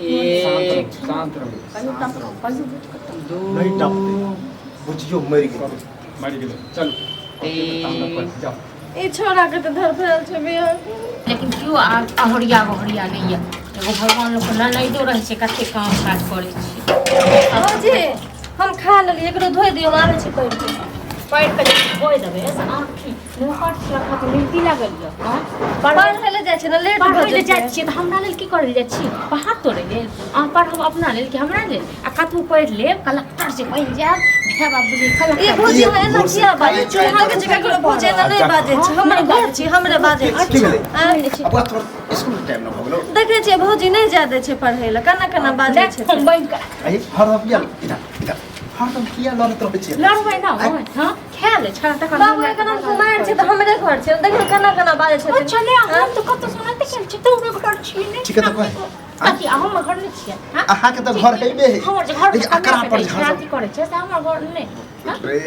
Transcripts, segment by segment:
एक शांत रहू। कहियो शांत रहू। कहियो बुझ कतौ नहीं दू टपते बुझियो मरि गेल। मरि गेलै, चलू। तीन। जाओ। ई छोरा के तऽ धरफड़ल छै बियाह। लेकिन केओ अहोरिया बहोरिया नहि यऽ। एगो भगवान लोक ननैदो रहै छै, कते काम काज करै छै। भौजी, हम खा लेलियै, एकरो धोइ दियौ, हम आबै छी पढ़ि के। पढ़ि कऽ जे धोइ देबै से आँखि मुँह रखा तऽ मिलती लागल यऽ। हँ, पढ़ै लए जाइ छै ने, लेट भऽ पढ़ै लए जेतै। जाइ छियै तऽ हमरा लेल की करै लए जाइ छी? पहाड़ तोड़ै लेल? अहाँ पढ़ब अपना लेल कि हमरा लेल? आ कतबो पढ़ि लेब, कलक्टर जे बनि जायब, भाय बाप बुझी ई कलक्टर। भौजी, अहाँ एना किया बाजै छी? देखै छी ककरो भौजी एना नहि बाजै छै। हमर घर छी, हमरे बाजै की छी। भेलै? आँय? अब तोहर स्कूल के टाइम न भऽ गेलौ। देखै छियै भौजी नहि जाय दै छै पढ़ै लए, केना केना बाजै छै। हम बनि कऽ अरे हरदम किया इधर इधर हरदम किया लड़ैत रहै छियै? लड़बै ना? हँ, खा ले छड़ा तखन। बाबू, एखन हम कुमारि छी तऽ हमरे घर छै। देखियौ केना केना बाजै छथिन। अच्छा नहि, हम तऽ कतौ सुनते केल छी तोरे घर छी ने। ठीक है तऽ कह। कथी हमर घर नहि छियै? हाँ? अहाँके तऽ घर हेबे है। हमर जे घर लेकिन एकरा पर जे हरदम अथी करै छै से हमर घर नहि। हाँ? रे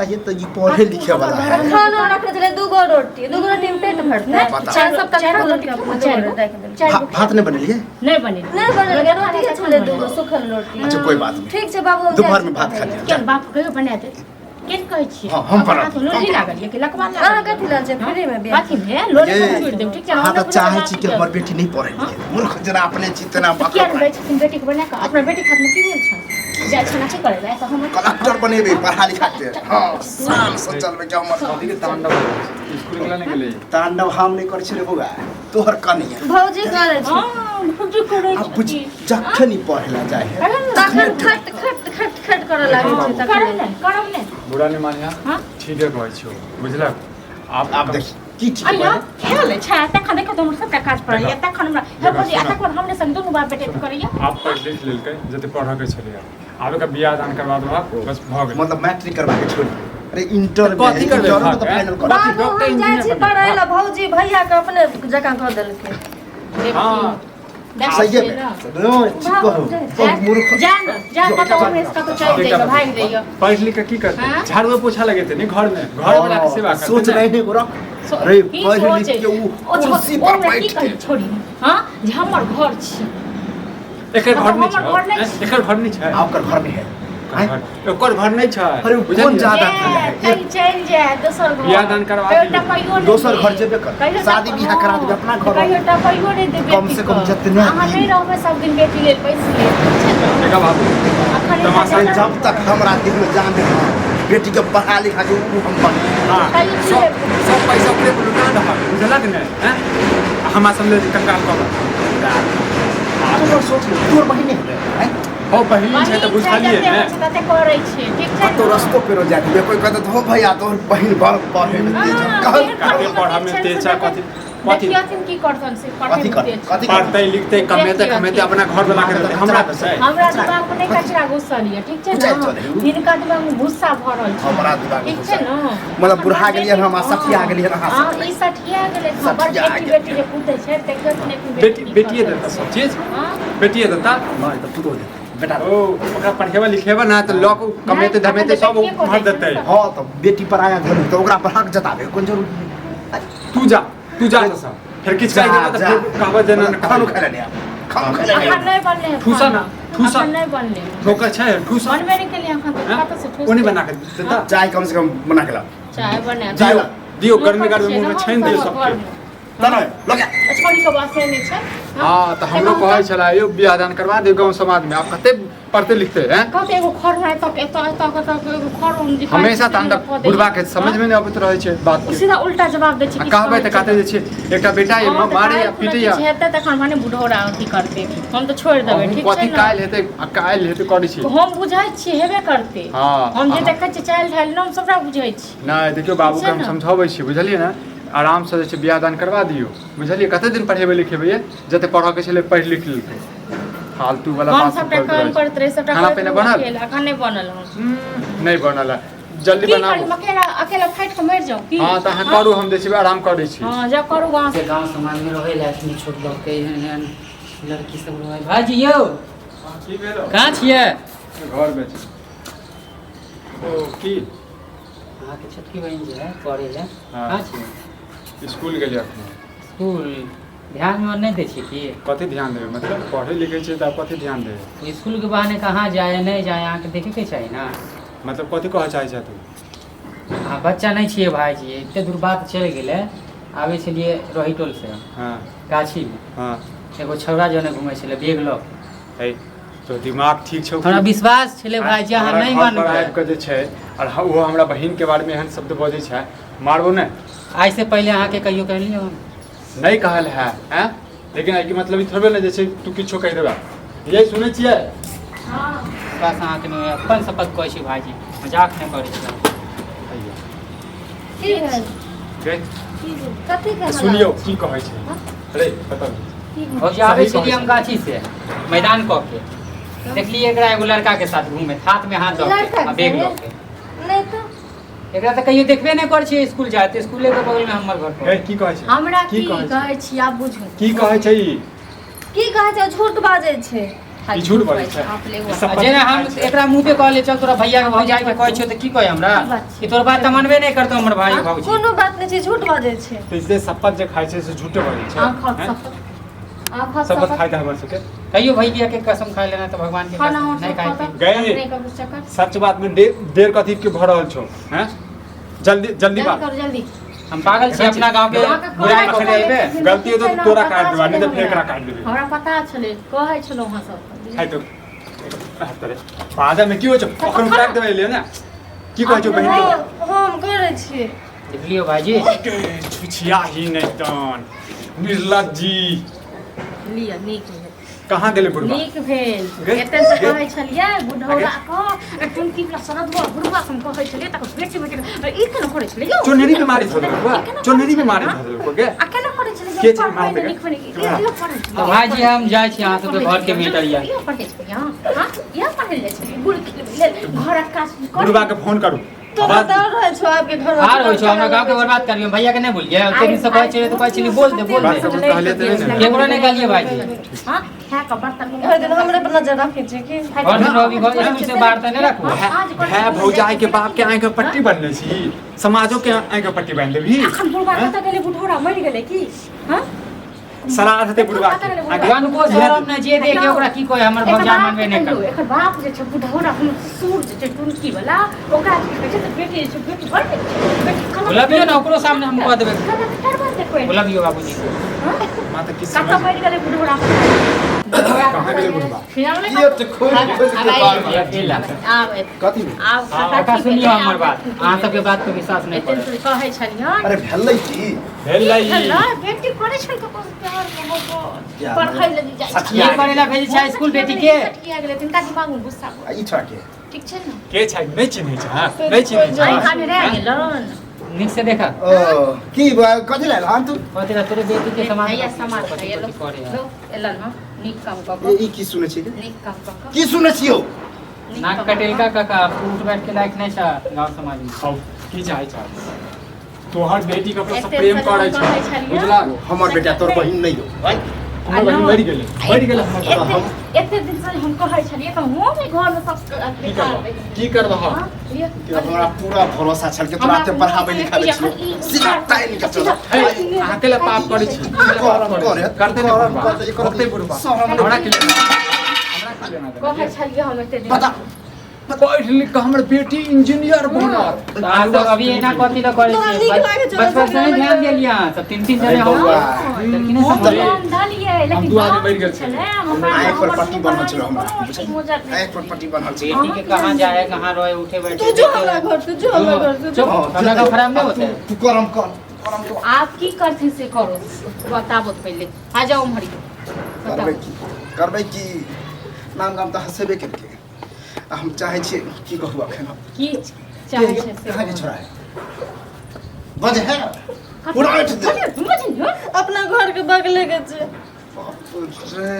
ये तऽ ई पढ़े लिखे वाला है। खाना रखने छलै दूगो रोटी, दूगो रोटी में पेट भरतै? नहि। पता। चारि सब चारि खा गो रोटी लेलकै, खेबै, अपना चारि दूगो गो। राखि देलकै। चारि गो। भात नहि बनेलियै? नहि बनेलियै। नहि बनेलकै, रोटिए छलै दूगो सुखल रोटी। अच्छा, कोई बात नहीं। ठीक छै बाबू, हम दोपहर जाइ छी में भात खा पढ़ै लए। लिअ। केन बाप कहियो बना दे, केन कहै छियै? हाँ, हम अपना बनाब, हाथमे लोली हम लागल यऽ कि लकवा लागल? अहाँ कथी लए छै फ्री में बियाह? कथी भेल? लोली ये, हम छोड़ि देब, ठीक छै? अहाँ हमरा तऽ चाहै बुझल छी कि बात हमर बेटी नहि पढ़े लिखे, मूर्ख जेना अपने छी तेना। किया नहि दै छथिन बेटीके बना कऽ? अपना बेटीके हाथमे की भेल छनि? जाइ छनि अथी करै लए तऽ हम कलेक्टर बनेबै पढ़ा लिखा के। हाँ, शान से चलबै के हमर। कथी के तांडव होइ छै? स्कूल गेला नहि गेलै? तांडव हम नहि करै छी रे बौआ, तोहर कनिया। भौजी करै छै। हँ, भौजी करै आब बुझ छथिन। जखन ई पढ़े ला जाइ है तखन खट खट खट खट करऽ लागै छै। करब तखन नहि, करब नहि। बुरा नहि मानिया। हाँ? ठीके कहै छियौ, बुझलक? आब आब देख की ठीक अइया बने। खेल छै तखन देखो तऽ हमर सबटा काज पड़ैया तखन हमरा हे देखो, भौजी आ सुनऽ। तकर बाद हमरे संग दुनू बाप बेटे करैया। आब पढ़ि लिख लेलकै जते पढ़ऽ के छलैया, आब एकर बियाह दान करवा देबहक, बस भऽ गेलै। मतलब मैट्रिक करवा के छोड़, अरे इंटर में कथी करबै इंटर में तऽ भाग, फाइनल कर। कथी बाबू, डॉक्टर हम जाइ छी इंजीनियर पढ़ै बनेबै? लए। भौजी भैया के अपने जकाँ कऽ देलकै। हाँ। देखै सही छियै में ने? नो ठीक कहू, बहुत मूर्ख। जा ने जा, कतौ उमेश कतौ चलि जाइए, भागि जाइए। पढ़ि लिख के की करतै? हाँ? झाड़ुओ पोछा लगेतै ने घरमे, घर वाला के सेवा करतै सोच ने। नहीं नहीं गोरा अरे की पढ़ सोच लिख के उ ओ कुर्सी ओ पर हमरा की बैठ कहै के छोड़ी, हाँ, जे हमर घर छी। एकर घर नहि हमर घर नहि छै? छै। एकर घर नहि छै? आ ओकर घर नहीं है? एकर ओकर घर नहि छै। अरे उ कोन बुझलियै? ज्यादा जे, खेला है? कहीं चलि जाए दोसर घर। बियाह दान करवा कहियो दियौ। टपैयो नहि दोसर देब। घर जेबे कर। कहियो शादी बियाह करा देबै अपना घर। कहियो टपैयो नहि देब कम से बेटीके। कम जितना अहाँ दिन- नहि रहबै सब दिन बेटी लेल पैसे लेल, ठीक छै ने? देखा बाबू, अखन तमाशा एकटा जब तक हमरा देह में जान है, बेटी के पढ़ा लिखा के उ हम बन। हाँ, कहियो की सब हेतै? सब पैसा ओकरे पर लुटा दहक, बुझलक ने? हैं? आ हमरा सब लेल कंगाल कऽ तोहर सोच ले, तोहर बहिन नहीं है हैं? हो, बहिन छै तऽ बहिन छै बुझलियै जते ने। होइ छै तते करै छियै, ठीक छै कतौ ने? रस्तो पेरो जाए देबै, कोई कहते हो भैया तोहर बहिन बड़ पढ़े में तेज है। हाँ, कहल केहन कते पढ़ै पढ़ऽ में छै तेज से छै, कथी कथी देखियथिन की करतन से पढ़ै कथी में कर तेज छै। कथी कर पढ़तै लिखतै, कमेतै खमेतै, अपना घर वाला के देतै, हमरा देतै? हमरा दिमाग में नहि कचरा घुसल यऽ, ठीक छै कुचैल ने? चलै हु। हिनका दिमाग में भूसा भरल छै। हमरा दिमाग में ठीक छै भूसा। ने? मतलब बुढ़ा हमर गेलियै हम आ बेटी- सठिया गेलियै अहाँ हाँ, सब। ई सठिया गेलै हँ, बड़ सठिया बेटी गेल। बेटी जे पूतै छै देखियथिन एक बेटी की बेटिए करतन देता से। सब चीज। हाँ? बेटिए देता। नहीं तऽ पुतोह देतै बेटा। ओ ओकरा पढ़ेबा लिखेबा ना तऽ लऽ कऽ कमेते नहि, धमेते सब बेटिए भर कऽ दै छै देतै। ने। हाँ तऽ बेटी पराया धन तऽ ओकरा पर हक जताबे कोन जरूरी है? तू जा, तू जा एतऽसँ, फेर किछु जा कहि देबऽ तऽ जा फेर कहबऽ जे ना। खानो खाइ लए नहि आब, खानो खाइ लए नहि अखन आब। नहि बनलै हँ ठूसा खाना। ना, ठूसा। अखन नहि बनलै हँ। ठोकर छै, ठूसा। बनबे नहि केलियै अखन तऽ हैं? कतऽ से ठूस ओ नहि देब? बना कऽ देता? चाय कम से कम बना के ला। चाय बना चाय दियौ ला। दियौ, गर्मी गर्मी मुँहमे छानि दियौ सबके। तने लग जा। छोड़ी के बासे नहि छै। हाँ तऽ हमरो कहै छलै यौ बियाह दान करवा दियौ गाँव समाजमे, आब कते पढ़ते लिखते हैं। कहते एगो खर है तक एतऽ एतऽ एतऽ एगो खर हम जे हमेशा तांडव, बुढ़बा के समझ में नहीं अबैत रहै छै बात के। सीधा उल्टा जवाब दै छै। आ किछु कहबै तऽ कहै कहते जे छै एकटा बेटा ये हँ, तऽ मारे या काल्हि खुना पीटे या किछु हेतै तखन भने बुढ़ौरा अथी करतै, हम तऽ छोड़ि देबै, ठीक छै कथी ने? काल्हि हेतै आ काल्हि हेतै करै छी। हम बुझै छियै हेबे करतै। हाँ, हम जे अहाँ- देखै छियै चालि ढालि ने, हम सबटा बुझै छी। नहि देखियौ बाबूके छै हम ने? समझाबै छी, बुझलियै ने? आरामसँ जे छै बियाह दान करवा दियौ, बुझलियै? कते दिन पढ़ेबै लिखेबै ये? जते पढ़ऽके छलै पढ़ि लिख लेलकै, फालतू वाला हम बात सब सबटा करैत काम रहै छै। करैत रही सबटा खाना करैत पीना रहू बनल? अकेला। अखन नहि बनल हन। नहि बनल है, जल्दी की करी? बनाबू। अकेला अकेला फाटि कऽ मरि जाउ की? हाँ तऽ अहाँ करू, हम जे छै आराम करै छी। हाँ जा करू अहाँ। से गाँव समाजमे रहै लायक नहि छोड़लकै, एहन एहन लड़की सब रहै। भाइजी यौ। की भेल? कहाँ छियै? घरमे छी। ओ की अहाँके छोटकी बहिन जे है पढ़ै लए। हाँ। कहाँ छियै? स्कूल गेलियै अखन। स्कूल? ध्यान में नहि दै छियै की? कथी ध्यान देबै? मतलब पढ़ै लिखै छियै तऽ आब कथी ध्यान देबै? स्कूल के बहाने कहाँ जाए नहि जाए अहाँके देखैके चाही ने। मतलब कथी कहऽ चाहै छह तू? अहाँ बच्चा नहि छियै भाइजी, एते दूर बात चलि गेलै। आबै छलियै रही टोल से हँ गाछीमे, हँ एगो छौड़ा जने घुमै छलै बैग लऽ के। है तो दिमाग ठीक छौ? हमरा विश्वास छलै भाइजी अहाँ हमरा नहि घर पर मानबै। आबि कऽ जे छै आओर ओहो हमरा बहिनके बारेमे एहन शब्द बजै छै, मारबो नहि। आइसँ पहिले अहाँके कहियो कहलियै हम? नहि कहल है हैं, लेकिन एहिके मतलब ई थोड़बे ने जे छै तू किछो कहि देबे। यही सुनै छियै? विश्वास अहाँके नहि होइए, अपन शपथ कहै छी भाइजी, मजाक नहि करै छी। की भेल? गे, कथी के सुनियौ की कहै छै। अरे बताउ। भौजी आबै सही कहै छलियै हम छै। गाछी से मैदान कऽ के देखलियै एकरा एगो लड़का के साथ घूमे, हाथ में हाथ दऽ के लड़का आ बैग के लऽ के। नहि तऽ एकरा तऽ कहियो देखबे नहि करै छियै स्कूल जाइत, स्कूले के बगल में हमर घर हे पर। की कहै छै? हमरा की की कहै छै? कहै छी आब बुझू। की कहै छै ई? की कहै छै? झूठ बाजै छै। ई झूठ बाजै छै? आप ले ई आ सब जेना हम एकरा मुँह पे कहलियै चल तोरा भैया के भौजाई के कहै छियौ तऽ की कहै हमरा? की बात छै? कि तोर बात तऽ मानबे नहि करतौ हमर भाई भौजी। कोनो बात नहि छै, झूठ बाजै छै। तऽ जे शपथ जे खाइ छै से झूठे बाजै छै? आँख हैं? शपथ, आँख शपथ खाइ हमर सबके। कहियो भैया के कसम खाय लेना तऽ भगवान के खाना कसम और नहि सब खाइ खाता गए। नहीं करू चक्कर। सच बात में देर कथी के भऽ रहल छौ? हैं, जल्दी जल्दी जल्दी बात। करू जल्दी। हम पागल छी अपना गाँव के अहाँके बुराइ कहै कऽ के अयबै? गलती हेतौ तऽ तोरा काटि देबा, नहि तऽ फेर एकरा काटि देबै। हमरा पता छलै, कहै छलहुँ अहाँ सबके। है तो तोरे बाजा में की होइ छौ? अखन काटि देबै ले ने। की कहै छौ बहिन के? हम करै छियै। देखलियौ भाईजी? छुछिया ही नहि तन निर्लज्जी। लिअ, नीक भेल। कहाँ गेलै बुढ़बा? नीक भेल। गे, एते से गे। कहै छलियै बुढ़ौरा के टुनकी वाला शरदुआ बुढ़वा के हम कहै छलियै तकर बेटी बेटी ई केना करै छलै यौ? चोनहरी बीमारी धऽ देलकौ ई केना चोनहरी करै बीमारी छलै, धऽ देलकौ गे। आ केना करै छलै? के छै पढ़बै मारतै ने गे? लिखबै ने, इहो पढ़ै छलै। तऽ भाईजी हम जाइ छी अहाँ सबके घर के मेटर यऽ। इहो पढ़ै छलै हँ हँ इहो पढ़ै जाइ छलै गुड़ खिलबै लेल घरक काज करै। बुढ़बा के फोन करू। तो बता रहल छौ आपके घर आर होइ छौ हमरा गाँव के बर्बाद करियो। भैया के नहि बोलियै ओते दिन से कहै छलियै तऽ कहै छलियै बोल दे बोल बात दे। सब कहलियै तऽ नहि ने। केकरो नहि कहलियै भाईजी। हँ खाय कऽ बर्तन हर दिन हमरे पर नजर राखै छै की? घर दिन रहबी घर स्कूल से बाहर तऽ नहि राखू। भाय भौजाई के बाप के आँखि के पट्टी बन्हने छी, समाजो के आँखि के पट्टी बान्हि देबही? अखन बुढ़वा कतऽ गेलै? बुढ़ौरा मरि गेलै की? हँ सरार हेतै बुढ़बा के। आँखि- गनको शरम नहि जे देखे ओकरा की कहै हमर एकर भौजाई बाप मानबे नहि कहियौ, करतै। एकर बाप जे छै बुढ़ौरा हम ससुर जे छै टुनकी वाला ओकरा की कहै छै तऽ बेटी जे छै बेटी बड़ नीक छै बेटी कलक- बोलबियौ ने ओकरो सामने हम कह देबै। कलकटर बनतै कोइ। बोलबियौ बाबूजी। हँ? माँ तऽ किछु कतऽ समझ मरि गेलै बुढ़ौरा? कहाँ गेलै बुढ़बा? की तऽ खोलि खोलि के बार बार। अकेला। आब कथी भेल? आब खाता काका की सुनियौ भेलै? हमर आब बात, अहाँ सबके बात पे विश्वास नहि एते करब। से कहै छलियन। अरे भेलै की? भेलै ई। भेलै, बेटी करै छल ककरो से प्यार मोहब्बत, क्या पढ़ै लए जाइ सठिया छलै। की करै लए भेजै छै स्कूल बेटी के? सठिया गेलै तिनका दिमाग में गुस्सा आ ई छोड़ा के ठीक छै ने? के छै? नहि चिन्है छै हँ? नहि चिन्है छै आइ खाने रहि गेलन। नीक से देखा। ओ की कथी लायल हन तू? कथी ला तोरे बेटी के सामान भैया सामान कथी एलो कथी करे है? लो, एलन हँ नीक काम कऽ ए, कऽ ई की सुनै छी? नीक काम कऽ कऽ की सुनै छियौ? नीक नाक काम कऽ कटेलका काका उठ बैठ के लायक नहि छै गाँव समाज में। हौ, की चाहै छ? तोहर बेटी ककरो से एते प्रेम से करै हम छै कहै छलियै। बुझला? हमर बेटा तोर बहिन नहि हो। आँय? हमर बहिन मरि गेलै, मरि गेलै हमर बहिन। एते एते दिन से हम कहै छलियै तऽ हम ई घरमे सब की करबह? की करबह? हँ, लिअ। कि हमरा पूरा भरोसा छल कि तोरा एते पढ़ाबै लिखाबै छियौ, सीधा तानि के चल। हे, अहाँ के पाप करै छी? करम करे करतै ने करम बुढ़बा? करते एकर होतै बुढ़बा? शरम नहि। हमरा की लेना, हमरा की लेना देना? कहै छलियै हम एते दिन। बता। पढ़ि लिख कऽ हमर बेटी इंजीनियर बनत। तऽ अहाँ सब अभी एना कथी लए करै तोरा छियै? नीक लागै छौ, बचपन से नहि झगड़ा ध्यान देलियै अहाँ सब तीन तीन अरे जने हम बौआ, लड़की नहि हम समझलियै। ध्यान देलियै हम लेकिन दू आदमी बाप मरि गेल जे छलियै। छलै, हमरा आँखि पर हमर पट्टी बन्हल छलै हमरा, कोनो बुझलियै? मोजर नहि। आँखि पर पट्टी बन्हल छै। बेटी के कहाँ जाए कहाँ रहे उठे बैठे तू जो हमरा घर से, जो हमरा घर से, जो। चुप, हमरा गाँव खराब नहि होतै। तू करम कर, करम कर। आप की करथिन से करो, बताबो तो पहिले। आ जाओ उम्हर। करबै की? करबै की? नाम गाम तऽ हँसेबे केलकै। आ हम चाहै छियै की कहू अखन हम? की चाहै छै से? कहाँ के छोड़ा है? बज है पूरा उठ दे। बुझलियौ? अपना घर के बगले के छै। बाप रे।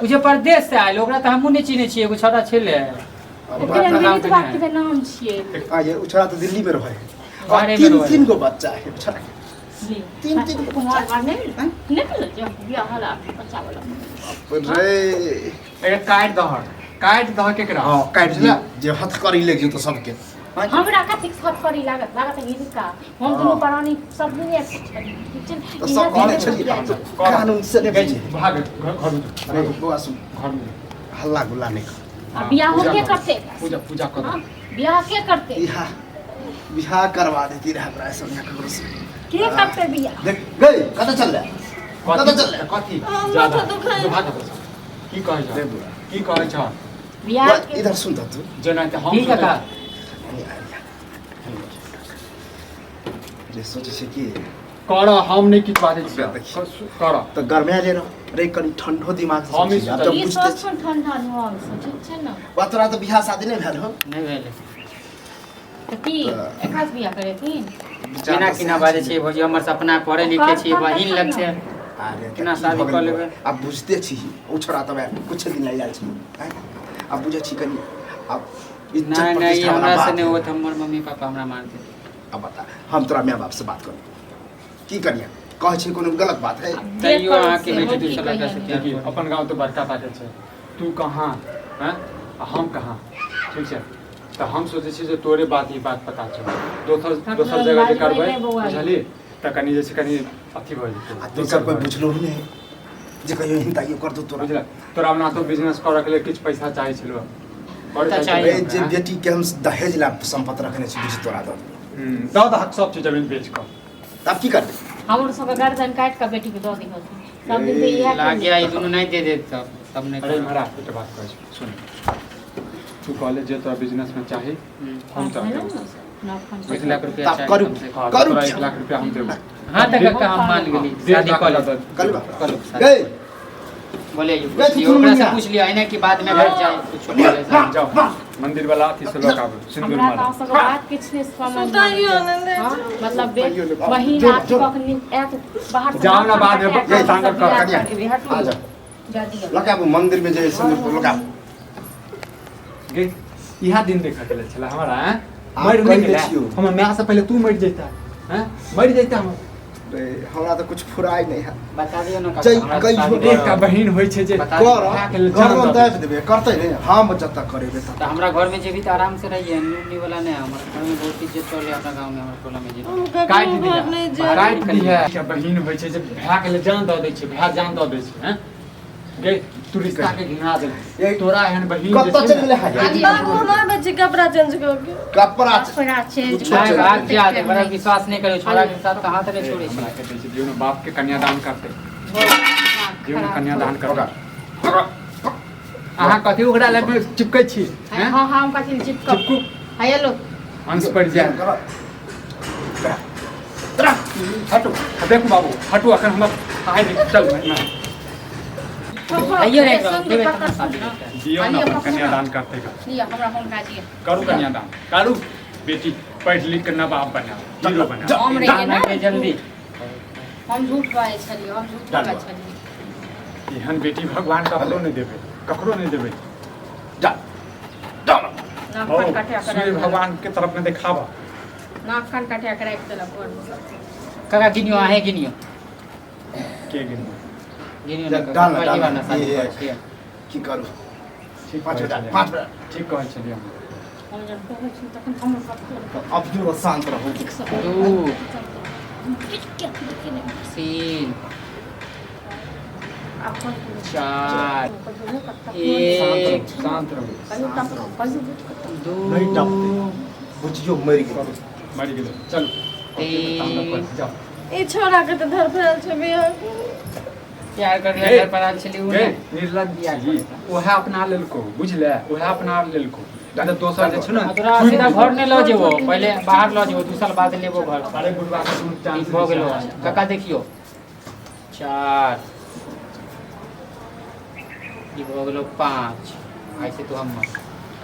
ओ जे परदेश से आयल ओकरा तऽ हमहूँ नहि चिन्है छियै, एगो छौड़ा छलै। ओकरा नाम विनीत के बाप नहि। के नाम छियै। आ ये उ छोड़ा तऽ दिल्ली में रहै है। और घरे में तीन रहै। तीन गो बच्चा है छोड़ा के। तीन तीन गो कुमार बार नहीं नहीं मिलल जे बियाह हला बच्चा वाला। बाप रे। एकरा काटि दहक, काटि दहक एकरा। हाँ काटि बुझला? दियौ, जे हथकड़ी लागि जेतौ सबके। हमरा कथी फटफड़ी लागत लागत हिनका हम दुनू प्राणी सब दुनिया के छली ठीक छै तऽ सब कहने छलियै कानून से नहि बुझे भाग घर में अरे बौआ सुन घर में हल्ला गुल्ला नहि कर आ बियाहो के करते पूजा पूजा कर बियाह के करते बियाह बियाह करवा देती रहे हमरा ऐसा यहाँ ककरो से के करते बियाह देख गई कतऽ चल रहा कतऽ चल रहा कथी माथा दुखाइ भाग की कहै छ की कहै छ बियाह के इधर सुन त तू जेना कि हम की काका जे सोचै छै कि कर हम नहि किछु बाजै छियै कर तऽ गरमाए ले रह रे कनि ठंडो दिमाग से हम सोची। आब जब ई बुझते सोच ठंडा ढंग से ठीक छै ने बा तोरा तऽ बियाह शादी नहि भेल हो नहि भेल तऽ की एकरा से बियाह करेथिन विचार केना तऽ केना सएह बाजै छै। छियै भौजी हमर सपना पढ़े लिखे छियै बहिन लग छै अरे तऽ केना की शादी भऽ कऽ गेल लेबै? आब बुझते छी ओ छोड़ा तऽ वएह कुछ दिन लागि जाइ छै आँय? आब बुझै छी कनि आब इज्जत नहि नहि ई प्रतिष्ठा वाला हमरा से बात नहि है। होत हमर मम्मी पापा हमरा मार देत अब बता हम तोरा माय बाप से बात करू की करिया कहै छी कोनो गलत बात है तैयो अहाँके बेटी दूसरा लड़का से प्यार देखी करत। अपन गाँव तऽ बड़का ताके छै तू कहाँ हैं आ हम कहाँ ठीक छै तऽ हम सोचै छी जे तोरे बात ई बात पता छौ दोसर दोसर जगह जे करबै बुझलियै तऽ कनि जे छै कनि अथी भऽ जेतै आ दोसर कोइ बुझलो नहि जे कहियो हिंताइयो कर दू तोरा बुझल तोरा ओना तो बिजनेस करऽ के लेल किछु पैसा चाही छलो करे तऽ चाही चाही। ए, जे बेटी के हम दहेज ला संपत्ति रखने छी बुझी तोरा दऽ देबै। दऽ दहक सब चीज जमीन बेच कऽ तब की करबै हमर सबके गर्दन काटि कऽ बेटीके दऽ दिहथिन सब दिन तऽ इएह लागिया ई दुनू नहि दे देत तब तब नहि अरे करब। महाराज एकटा बात कहै छी सुन तू कहले जे तोरा बिजनेस में चाही हम तोरा देबो एक लाख रुपया तब चाही करू। कम से कम। हाँ, करू तोरा क्या? 1 लाख रुपया हम देबो हाँ तऽ काका हम मान गेली डेढ़ शादी लाख कऽ लेब दऽ दे। करू बाप करू शादी। गई बोले गई पूछ लियो तू ओकरा से मुनिया। पूछ लियो एना कि बाद में घर जाए कुछ बोले हाँ, जाओ मंदिर वाला अथी से लऽ कऽ आबू सिंदूर हमरा माला तऽ सबके बात किछु नहि समझ सुताइयो नहि हाँ, मतलब बहिन जो- आठ जो। कखनी आयत बाहर से जाओ ना बाद में, आयत, तांगर कर, सब कनिया। बियाह करके, हटू। आ जाओ जा दियौ। लऽ आबू मंदिर में जे सिंदूर लऽ आबू गे इहा दिन देखऽ के लेल छलै हमरा हैं आब मरि नहि कहि दै गेलै छियौ। हमर माय से पहिले तू मरि जैता हैं मरि जैता हम रे, हमरा तऽ कुछ फुराइ नहि है बता दियो ना काका जै- हमरा कहियो शादी नहि। एकटा बहिन होइ छै जे बता दियौ। कर भाय के लेल जान गर्दन दऽ दै दाबि देबै करतै नहि हम जतऽ करेबै ततऽ तऽ हमरा घर में जेबी तऽ आराम से रहिए नूनी वाला नहीं हमर घर में बहुत इज्जत चले अपना गांव में हमर टोला में जे हम काटि ककरो घर नहि दिहे जायब काटि दिहे एकटा बहिन होइ छै जे भाय के लेल जान दऽ दै छै भाय जान दऽ दै छै हैं गे तू रिश्ता के घिना दे ए, तोरा एहन बहिन जे कतऽ छै चलि ने गेलै हाय बाबू हम आबै छी कपड़ा चेंज कऽ के कपड़ा कपड़ा चेंज कुछो नहीं चलि भाग जा दे बड़ा विश्वास नहीं करो छोड़ा के साथ कहाँ तक नहीं छोड़े हमरा छी के दै छै दियौ ने बाप के कन्यादान करतै दियौ ने कन्यादान करतै अहाँ कथी ओकरा लग में चिपकै छी हैं हाँ हाँ हम कथी चिपकब चिपकू हाय लो अंश पड़ि जाय हटू देखू बाबू हटू अखन हमर आइ नहि चल ना आइयो नहीं देबे तब ना शादी हेतै। दियौ ने अपन कन्यादान करतै गा लिअ हमरा हुनका दिअ करू कन्यादान करू बेटी पढ़ि लिख के नवाब बनाओ हीरो बनाओ हम रहियै ना ने के जल्दी हम झूठ बाजै छलियै हम झूठ बाजै छलियै एहन बेटी भगवान ककरो नहि देबै ककरो नहि देबै जा जा नाक हौ, कान कटिया सूर्य कऽ भगवान के तरफ में देखाबऽ नाक कान कटिया कऽ राखि देलक घरमे काका गिनियो अहें गिनियो के गिनबै गिनियो ना काका डाल ना, पहिली डाल बार ना। ना शादी ये- करै छियै की करू ठीक 5 कहै मिनट छलियै 5 मिनट ठीक कहै छलियै हम हम जब कहै छी तखन हमर सब अब जो शांत रहू 2 3 4 1 शांत रहू 2 नहि टपतै बुझियो मरि गेल मरि गेलै चल तीन। जाओ ई छोड़ा के तऽ धरफड़ायल छै बियाह प्यार कर हे। घर पर आयल छली उ गे ने निर्लज छी ओहे अपना लेलको बुझले ओहे अपना लेलको नहि तऽ दोसर जे छै ने आ तोरा सीधा घर नहि लऽ जेबो पहिले बाहर लऽ जेबो 2 साल बाद लेबो घर अरे बुढ़वा के दुनू ठीक चांस भऽ गेलो काका देखियो 4 ई भऽ गेलो 5 ऐसे तो हम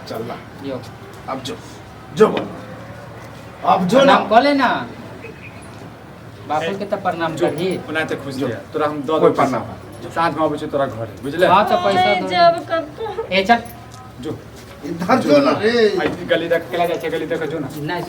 चल ना लियो अब जो जो बोल अब जो ना प्रणाम कऽ ले ना बापू के तऽ प्रणाम जो करही ओनाहिते खुश रहिए तोरा हम दऽ कोई देब प्रणाम। पैसा साँझ में आबै छियौ तोरा घरे बुझले हाँ तऽ पैसा नहि दऽ जायब कतौ ए चल जो इधर जो ना रे आई गली तक केला जाइ छै गली तक जो ना नहि